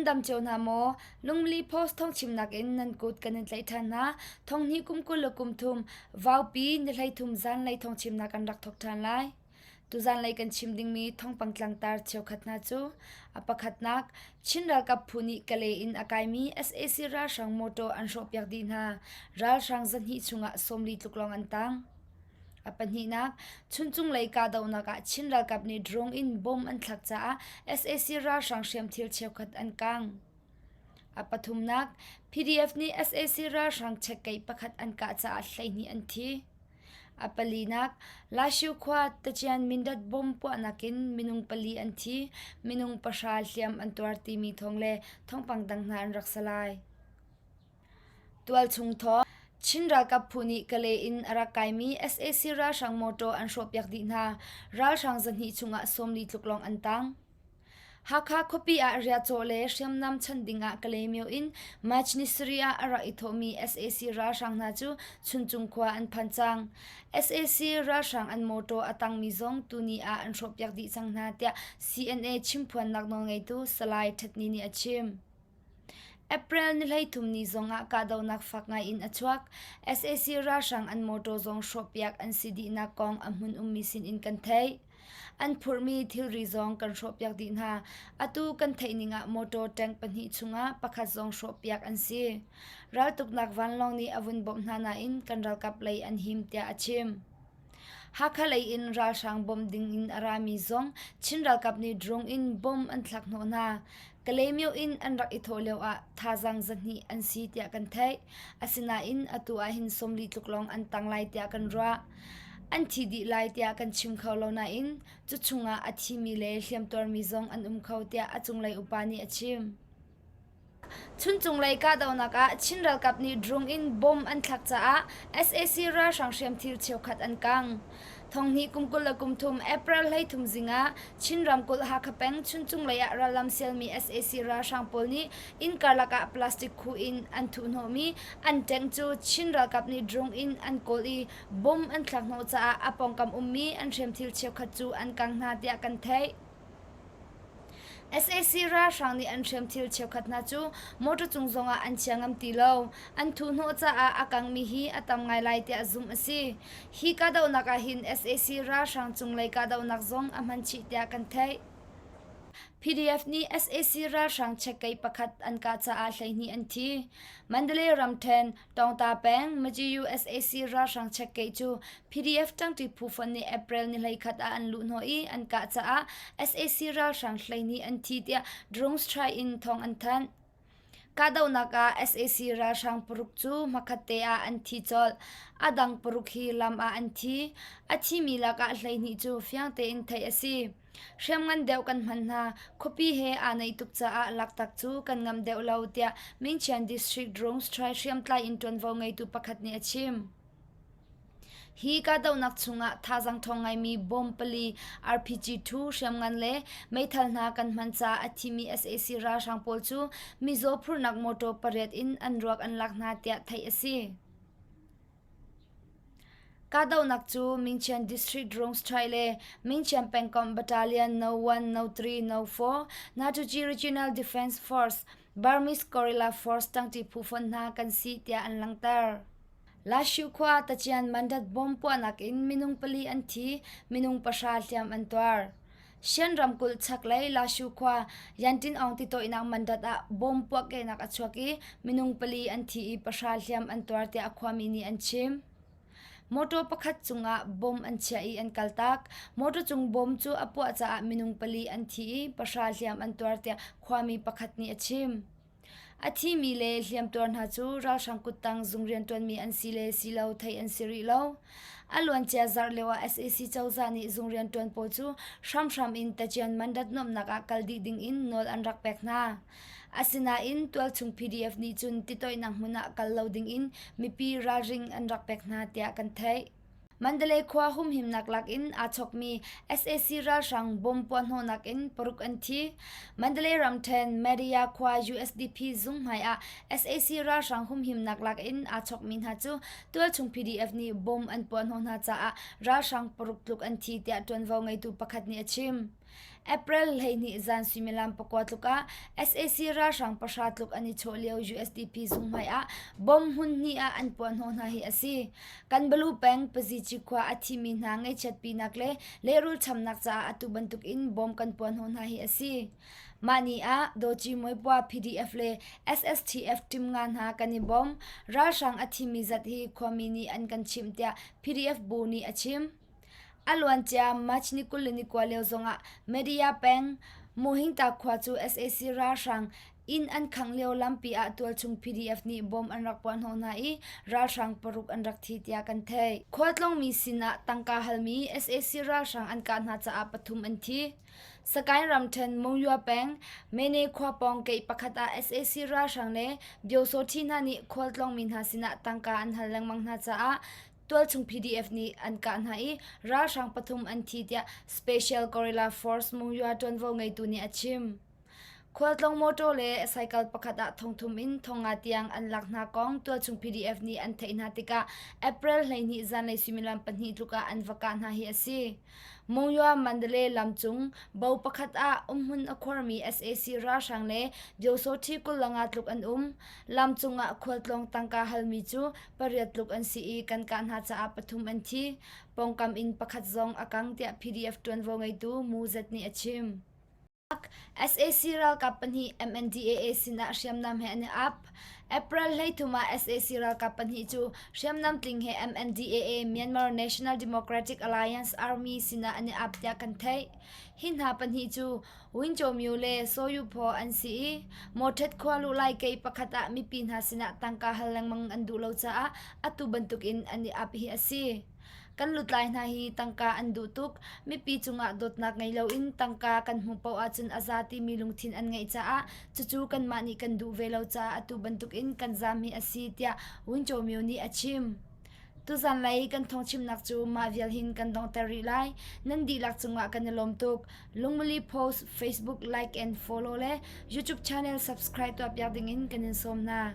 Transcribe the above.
Nan dam cio hna maw? Lungli Post thawngchimnak in nan kut kan in tlaih ṭhan hna. Thonghnih kum 20 le kum thum Vaupi ni 13 zanlei thawngchimnak kan rak thawk ṭhan lai. Tuzanlei kan chim dingmi thawngpang tlangtar cheukhat hna cu a pakhatnak Chin ralkap phu nih Kalay in a kaimi sac ralhrang mawṭaw an hrawhpiak dih hna. Ralhrang zahnih chungah 40 tluk lawng an tang. A pahnihnak, Chuncung lei kahdohnak ah Chin ralkap nih drone in bomb an thlak caah sac ralhrang hriamthil cheukhat an kang. A pathumnak, PDF nih sac ralhrang chekkeih pakhat an kah caah 12 an thi. A palinak, Lashu khua Tachian Mindat bomb puahnak in minung pali an thi, minung pahra hliam an tuar timi thawng le thawngpang dang hna an rak si lai. Tualchung thawng Chin ralkap phu nih Kalay in a rak kaimi sac ralhrang mawṭaw an hrawhpiak dih hna. Ralhrang zahnih chungah 40 tluk lawng an tang. Hakha khuapi ah riahcaw le hriamnam chanh dingah Kalaymyo in March ni sarih ah a rak i thawhmi sac ralhrang hna cu Chuncung khua an phan cang. Sac ralhrang an mawṭaw a tangmi zong tuni ah an hrawhpiak dih cang hna tiah CNA chimphuannak nawlngeitu Salai Ṭhatni nih a chim. April ni 33 ni zongah kahdohnak fak ngai in a chuak. Sac ralhrang an mawṭaw zong hrawhpiak an si dihnak kong a hmun ummi sinin kan theih. An phurhmi thilri zong kan hrawhpiak dih hna. Atu kan theih ning ah motor tank pahnih chungah pakhat zong hrawhpiak an si. Raltuknak vanlawng nih a vun bawmh hna nain kan ralkap lei an him tiah a chim. Hakha lei in ralhrang bawmh ding in a rami zong Chin ralkap nih drone in bomb an thlak hnawh hna. Kalaymyo in an rak i thawh lio ah thazaang zahnih an si tiah kan theih. Asinain atu ah hin 40 tluk lawng an tang lai tiah kan ruah. An thi dih lai tiah kan chim kho lo nain cu chungah a thimi le hliamtuarmi zong an um kho tiah a cunglei upa nih a chim. Chuncung lei kahdohnak ah Chin ralkap nih drone in bomb an thlak caah sac ralhrang hriamthil cheukhat an kang. Thonghnih kum 23 April 13 zing ah Chin ramkulh Hakha peng Chuncung lei ah rallam sialmi sac ralhrang pawl nih inn karlak ah plastic khu in an thuhhnawhmi an tank cu Chin ralkap nih drone in an kawl i bomb an thlak hnawh caah a pawngkam ummi an hriamthil cheukhat cu an kang hna tiah kan theih. Sac ralhrang nih an hriamthil cheukhat hna cu motor cung zongah an chia ngam ti lo. An thuhhnawh caah a kangmi hi a tam ngai lai tiah zumh a si. Hi kahdohnak ah hin sac ralhrang cunglei kahdohnak zong a hman chih tiah kan theih. PDF nih sac ralhrang chekkei pakhat an kah caah 12 an thi. Mandalay ramṭhen, Tawngta peng, Majiyu sac ralhrang chekkei cu PDF ṭangṭi phu fonh nih April ni 11 ah an luhhnawh i an kah caah sac ralhrang 12 an thi tiah drone strike in thawng an thanh. Kahdohnak ah sac ralhrang paruk cu hmakhatte ah an thi colh. A dang paruk hi lam ah an thi. A thimi lakah 12 cu fiang tein theih a si. Hriamngan deuh kan hman hna. Khuapi he aa naih tuk caah laktak cu kan ngamh deuh lo tiah Mingchian District Drone Strike hriamtlai in ṭuanvo ngeitu pakhat nih a chim. Hi kahdohnak chungah thazaang ṭhawng ngaimi bomb pali RPG-2 hriamngan le meithal hna kan hman caah a thimi sac ralhrang pawl cu mizaw phurhnak mawṭaw pariat in an ruak an lak hna tiah theih a si. Kahdohnak cu Mingchian District Drone Strike le Mingchian pengkomh Battalion No. 1, No. 3, No. 4, Natuji Regional Defense Force, Burmese Guerrilla Force ṭangṭi phu fonh hna kan si tiah an langhter. Lashu khua Tachian Mandat bomb puahnak in minung pali an thi, minung pahra hliam an tuar. Shan ramkulh chaklei Lashu khua Yantin Aung titoihnak mandat ah bomb puahkehnak a chuak i minung pali an thi i pahra hliam an tuar tiah a khuami nih an chim. Motor pakhat cungah bomb an chiah i an kaltak. Motor cung bomb cu a puah caah minung pali an thi i pahra hliam an tuar tiah khuami pakhat nih a chim. A thimi le hliamtuar hna cu ralhrang kuttang zung rianṭuanmi an si le si lo theih an si rih lo. A luancia zarh lioah sac cozah nih zung rianṭuan pawl cu hramhram in tacian mandat nuamhnak ah kal dih dingin nawl an rak pek hna. Asinain tualchung PDF nih cun titoihnak hmun ah kal lo dingin mipi ralring an rak pek hna tiah kan theih. Mandalay khua humhimnak lak in aa chawkmi sac ralhrang bomb puahhnawhnak in paruk an thi. Mandalay ramṭhen Madaya khua USDP zung hmai ah sac ralhrang humhimnak lak in aa chawkmi hna cu tualchung PDF nih bomb an puahhnawh hna caah ralhrang paruk tluk an thi tiah ṭuanvo ngeitu pakhat nih a chim. April 12 zan suimilam 9 tluk ah sac ralhrang pahra tluk an i chawh lio usdp zung hmai ah bomb hmun hnih ah an puah hnawh hna hi a si. Kanbalu peng Pazici khua a thimi hna ngaihchiatpinak le lehrul chamnak caah atu bantuk in bom kan puah hnawh hna hi a si. Mah ni ah Dawci Muaipua PDF le SSTF team nga hna kan i bawm. Ralhrang a thimi zat hi khuami nih an kan chimh tiah PDF bu nih a chim. A luancia March ni 29 lio zongah Media peng Muhingta khua cu sac ralhrang inn an khangh lio lampi ah tualchung PDF nih bom an rak puah hnawh hna i ralhrang paruk an rak thi tiah kan theih. Khualtlawngmi sinah tangka halmi sac ralhrang an kah hna caah pathum an thi. Sagaing ramṭhen Monywa peng Mene khua pawng keih pakhat ah sac ralhrang le Byosawṭhi hna nih khualtlawngmi hna sinah tangka an hal lengmang hna caah tualchung PDF nih an kah hna i ralhrang pathum an thi tiah Special Guerrilla Force Monywa ṭuanvo ngeitu nih a chim. Khualtlawng mawṭaw le cycle pakhat ah thongthum in thongnga tiang an lak hna kong tualchung PDF nih an theih hna tikah April 12 zanlei suimilam pahnih tluk ah an va kah hna hi a si. Monywa Mandalay lamcung bo pakhat ah umhmun a khuarmi sac ralhrang le Byosawṭhi 25 tluk an um. Lamcung ah khualtlawng tangka halmi cu pariat tluk an si i kan kah hna caah pathum an thi. Pawngkam inn pakhat zong a kang tiah PDF ṭuanvo ngeitu Mu Zet nih a chim. Sac ralkap pahnih MNDAA sinah hriamnam he an i ap. April 13 ah sac ralkap pahnih cu hriamnam tling he MNDAA Myanmar National Democratic Alliance Army sinah an i ap tiah kan theih. Hi hna pahnih cu Win Kyaw Myo le Saw Yu Phaw an si i Mawṭhet khua luh lai kei pakhat ah mipi hna sinah tangka hal lengmang an duh lo caah atu bantukin an i ap hi a si. Kan lutlai hna hi tangka an duh tuk. Mipi cungah dawtnak ngei loin tangka kan hmuh paoh ahcun a za timi lungthin an ngeih caah cucu kanmah nih kan duh ve lo caah atu bantukin kan zaam hi a si tiah Win Kyaw Myo nih a chim. Tuzan lei kan thawngchimnak cu mah vial hin kan donghter rih lai. Nan dihlak cungah kan i lawm tuk. Lungmuli post, Facebook like and follow le YouTube channel subscribe tuahpiak dingin kan in sawm hna.